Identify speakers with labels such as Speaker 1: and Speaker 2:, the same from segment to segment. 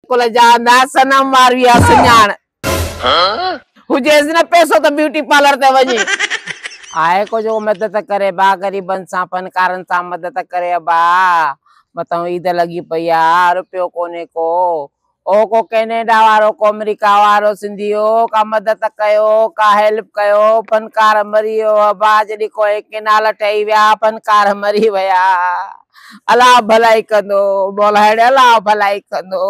Speaker 1: عقل جا انڌا، صنم ماروي آ سڃاڻ. هجيس نه پئسو ته بيوٽي پارلر تي وڃي. آهي ڪو جيڪو مدد ڪري ڀا غريبن سان فنڪارن سان مدد ڪري ابا مٿئون عيد لڳي پئي آ رپيو ڪونهي ڪو او ڪو ڪينيڊا وارو ڪو آمريڪا وارو سنڌي او ڪا مدد ڪيو ڪا هيلپ ڪيو فنڪار مري ويو ابا جڏهن ڪوئي ڪينال ٺهي ويا فنڪار مري ويا الله ڀلائي ڪندو مولائڙي الله ڀلائي ڪندو.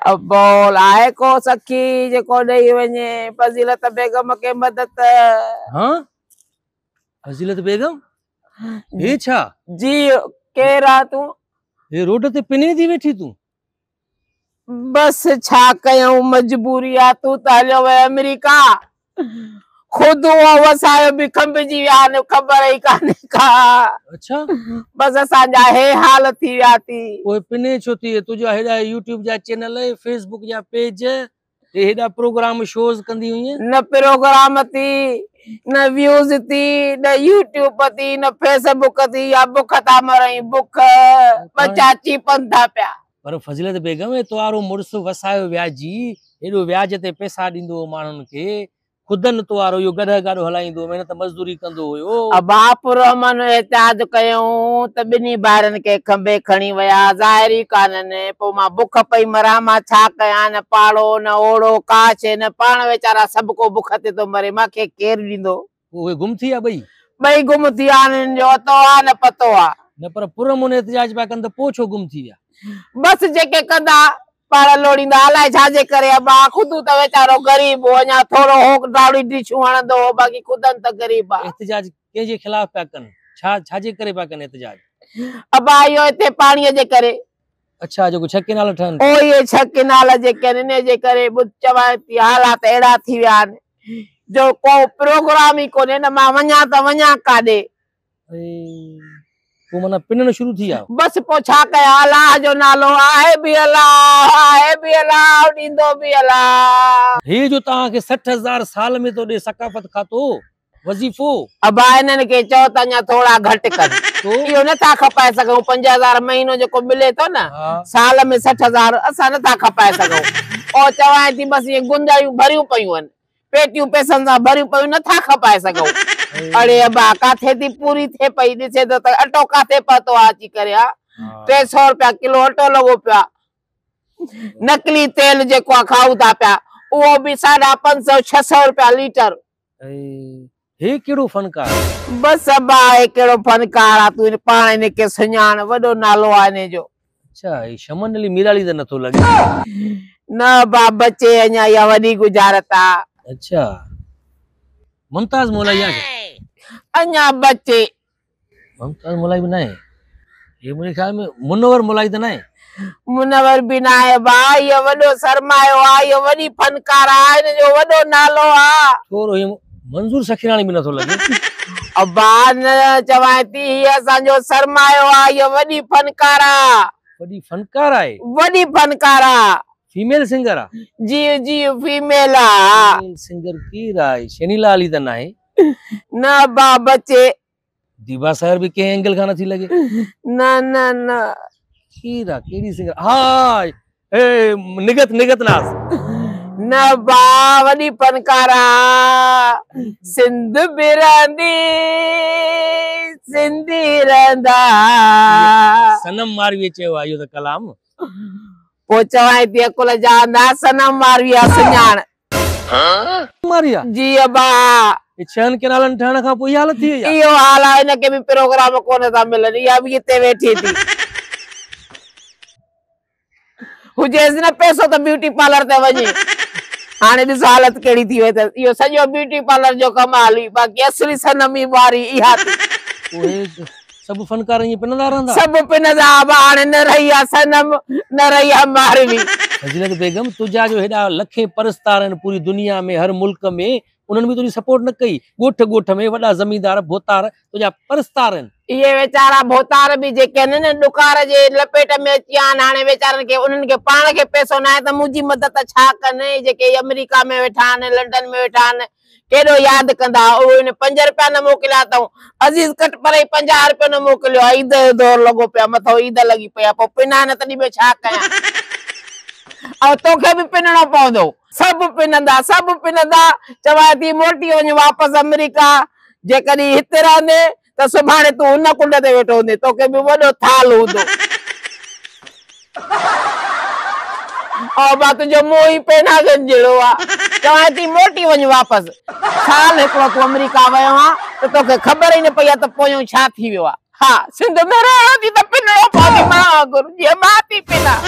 Speaker 1: ابول آهي ڪو سخي جيڪو ڏئي وڃي فضيلت بيگم کي مدد.
Speaker 2: ها فضيلت بيگم هي ڇا؟
Speaker 1: جي ڪير آ تون؟
Speaker 2: هي روڊ تي پني ٿي ويٺي تون؟
Speaker 1: بس ڇا ڪيون مجبوري آ تون ته هليو وئين آمريڪا. خود اهو وسايو به کنڀجي ويا آهن خبر ئي ڪانهي ڪا.
Speaker 2: اڇا.
Speaker 1: بس اسان جا هي حال ٿي ويا ٿي.
Speaker 2: پوء پني ڇو ٿي تنهنجا هيڏا يوٽيوب جا چينل فيس بڪ جا پيج هي هيڏا پروگرام شوز ڪندي هئين.
Speaker 1: نه پروگرام ٿي نه ويوز ٿي نه يوٽيوب ٿي نه فيس بڪ ٿي يا بک ٿا مرئين بک ٻچا چيپن ٿا پيا.
Speaker 2: پر فضيلت بيگم هي توارو مڙس وسايو وياجي هيڏو وياج تي پئسا ڏيندو هو ماڻهن کي خودن توارو اهو گڏهه گاڏو هلائيندو هو محنت مزدوري ڪندو هيو.
Speaker 1: ابا پرامن احتياج ڪيائون ته ٻنهي ڀائرن کي کنڀي کڻي ويا ظاهر ئي ڪانهن پوء مان بک پئي مران مان ڇا ڪيان نه پاڙو نه اوڙو ڪا شيء نه پاڻ ويچارا سڀ ڪو بک تي ٿو مري مان کي ڪير ڏيندو.
Speaker 2: پوء اهي گم ٿي ويا ٻئي؟
Speaker 1: ٻئي گم ٿي ويا انهن جو اتو آ نه پتو آ.
Speaker 2: نه پر پرامن احتجاج پيا ڪن ته پوء ڇو گم ٿي ويا؟
Speaker 1: بس جيڪي ڪندا پاڻ لوڙيندا الائي ڇا جي ڪري ابا خودو ته ويچارو غريب هو اڃا ٿورو هو ڊاڙي ڊشون هڻندو هو باقي خودن ته غريب آ.
Speaker 2: احتجاج ڪنهن جي خلاف پيا ڪن؟ ڇا ڇا جي ڪري پيا ڪن احتجاج؟
Speaker 1: ابا اهو هتي پاڻيء جي ڪري.
Speaker 2: اڇا جيڪو ڇهه ڪينال ٺهن ٿا.
Speaker 1: او اهي ڇهه ڪينال جيڪي آهن انهي جي ڪري ٻڌ چوانء ٿي حالات اهڙا ٿي ويا آهن جو ڪو پروگرام ئي ڪونهي نه مان وڃان ته وڃان ڪاڏي.
Speaker 2: اي پوء معنيٰ پنڻ شروع ٿي ويا.
Speaker 1: بس پوء ڇا ڪيان الله جو نالو آهي به الله آهي به الله ڏيندو به الله.
Speaker 2: هي جو توهان کي 60 هزار سال ۾ ٿو ڏي ثقافت کاتو وظيفو.
Speaker 1: ابا انهن کي چئو ته اڃا ٿورا گهٽ ڪن. اهو نه ٿا کپائي سگهون 5000 مهينو جيڪو ملي ٿو نه سال ۾ 60 هزار اسان نه ٿا کپائي سگهون. او چوانء ٿي بس ائين گندايون ڀريون پيون آهن. پيٽيون پئسن سان ڀريون پيون نه ٿا کپائي سگهون. اڙي ابا ڪاٿي ٿي پوري ٿئي پئي ڏسين ٿو ته اٽو ڪاٿي پهتو آ اچي ڪري ها 300 رپيا ڪلو اٽو لڳو پيو آ. نقلي تيل جيڪو آ کائون ٿا پيا اهو به 550 600 رپيا ليٽر.
Speaker 2: هي ڪهڙو فنڪار آ؟
Speaker 1: بس ابا هي ڪهڙو فنڪار آ تون پاڻ هن کي سڃاڻ وڏو نالو آ هن جو.
Speaker 2: اڇا هي شمن علي ميرالي ته نٿو لڳي.
Speaker 1: نه ابا بچي اڃا اها وڏي ڳجهارت آ.
Speaker 2: اڇا ممتاز مولائي آ ڇا؟
Speaker 1: اڃا بچي.
Speaker 2: ممتاز مولائي به ناهي. هي منهنجي خيال ۾ منور مولائي ته ناهي.
Speaker 1: منور به ناهي ابا اهو وڏو سرمايو آ اهو وڏي فنڪار آ هن جو وڏو نالو آ.
Speaker 2: ٿورو هي منظور سخيراڻي به نٿو لڳي.
Speaker 1: ابا نه چوانء ٿي هي اسان جو سرمايو آ اهو وڏي فنڪار آ.
Speaker 2: وڏي فنڪار آهي.
Speaker 1: وڏي فنڪار آ.
Speaker 2: فيميل سنگر آ.
Speaker 1: جي جي فيميل آ.
Speaker 2: فيميل سنگر ڪير آهي شنيلا علي ته ناهي.
Speaker 1: نه ابا بچي.
Speaker 2: ديبا سحر به ڪنهن اينگل کان نٿي لڳي.
Speaker 1: نه نه نه.
Speaker 2: ڪير آ ڪهڙي سنگر ها اي نگهت نگهت ناز.
Speaker 1: نه ابا وڏي فنڪار آ سنڌ به رهندي سنڌي رهندا.
Speaker 2: صنم ماروي چيو آ اهو ته ڪلام.
Speaker 1: پوء چوانء ٿي عقل جا انڌا صنم ماروي آ سڃاڻ.
Speaker 2: ماري آ.
Speaker 1: جي ابا.
Speaker 2: هي ڇهن ڪينالن ٺهڻ کان پوء اها حالت ٿي وئي آ.
Speaker 1: اهو حال آ هن کي به پروگرام ڪونه ٿا ملن اها به هتي ويٺي ٿي. هجيس نه پئسو ته بيوٽي پارلر تي وڃي. هاڻي ڏس حالت ڪهڙي ٿي وئي اٿس. اهو سڄو بيوٽي پارلر جو ڪمال هئي باقي اصلي صنمي واري اها ٿي.
Speaker 2: پوء سڀ فنڪار ائين پنندا رهندا؟
Speaker 1: سڀ پنندا ابا هاڻي نه رهي آ صنم نه رهي آ ماروي.
Speaker 2: فضيلت بيگم تنهنجا جو هيڏا لکين پرستار آهن پوري دنيا ۾ هر ملڪ ۾ انهن به تنهنجي سپورٽ نه ڪئي ڳوٺ ڳوٺ ۾ وڏا زميندار ڀوتار تنهنجا پرستار آهن.
Speaker 1: اهي ويچارا ڀوتار به جيڪي آهن نه ڏڪار جي لپيٽ ۾ اچي ويا آهن هاڻي ويچارن کي انهن کي پاڻ کي پئسو ناهي ته منهنجي مدد ڇا ڪن اهي جيڪي آمريڪا ۾ ويٺا آهن لنڊن ۾ ويٺا آهن ڪيڏو ياد ڪندا اهي ان 5 رپيا نه موڪليا اٿئون عزيز ڪٽپر ئي 50 رپيو نه موڪليو آهي عيد جو دور لڳو پيو آهي مٿو عيد لڳي پئي آهي پوء پنان نه تڏهن ٻيو ڇا ڪيان. ۽ توکي به پنڻو پوندو. سڀ پنندا، سڀ پنندا. چوانء ٿي موٽي وڃ واپس آمريڪا. جيڪڏهن هتي رهندين ته سڀاڻي تون هن ڪنڊ تي ويٺو هوندين، توکي به وڏو ٿالهه هوندو. او ابا تنهنجو منهن ئي پيناگن جهڙو آ. چوانء ٿي موٽي وڃ واپس. سال هڪڙو تون آمريڪا ويو آن ته توکي خبر ئي نه پئي آ ته پويون ڇا ٿي ويو آ. ها سنڌ ۾ رهان ٿي ته پنڻو پوندي مان وانگر جيئن مان ٿي پنان.